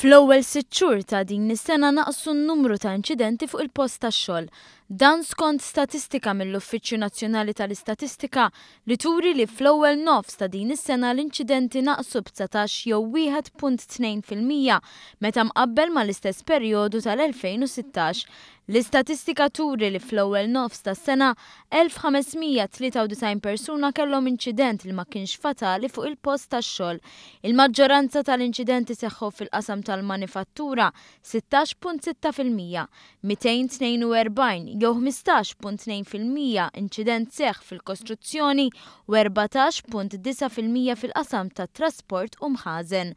Fl-ewwel sitt xhur ta' din is-sena naqsu n-numru ta' inċidenti fuq il-post tax-xogħol. Dan skont statistika mill-Uffiċċju Nazzjonali tal-Istatistika li turi li fl-ewwel nofs ta' din is-sena l-inċidenti naqsu b'19 jew 1.2% meta mqabbel mal-istess perjodu tal-2016. L-istatistika turi li fl-ewwel nofs tas-sena 1,593 persuna kellhom inċident li ma kienx fatali fuq il-post tax-xogħol. Il-maġġoranza tal-inċidenti seħħu fil-qasam tal-manifattura, 16.6%, 242 jew 15.2% inċident seħħ fil-kostruzzjoni u 14.9% fil-qasam tat-trasport u mħażen.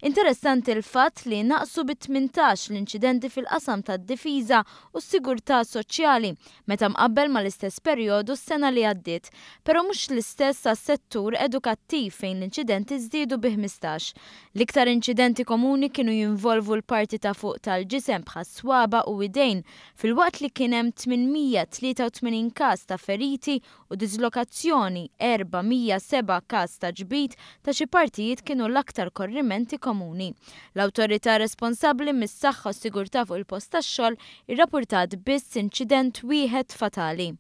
Interessanti l-fatt li naqsu bi 18 l-inċidenti fil-qasam tad-difiża u s-sigurtà soċjali meta mqabbel mal-istess perjodu s-sena li għaddiet, però mhux l-istess għas-settur edukattiv fejn l-inċidenti żdiedu bi 15. L-iktar inċidenti komuni kienu jinvolvu l-parti ta' fuq tal-ġisem bħas-swaba' u idejn filwaqt li kien hemm 883 każ ta' feriti u diżlokazzjoni, 407 każ ta' ġbid ta' xi partijiet kienu l-aktar korrimenti komuni. L-awtorità responsabbli mis-saħħa u s-sigurtà fuq il-post tax-xogħol irrappurtat biss inċident wieħed fatali.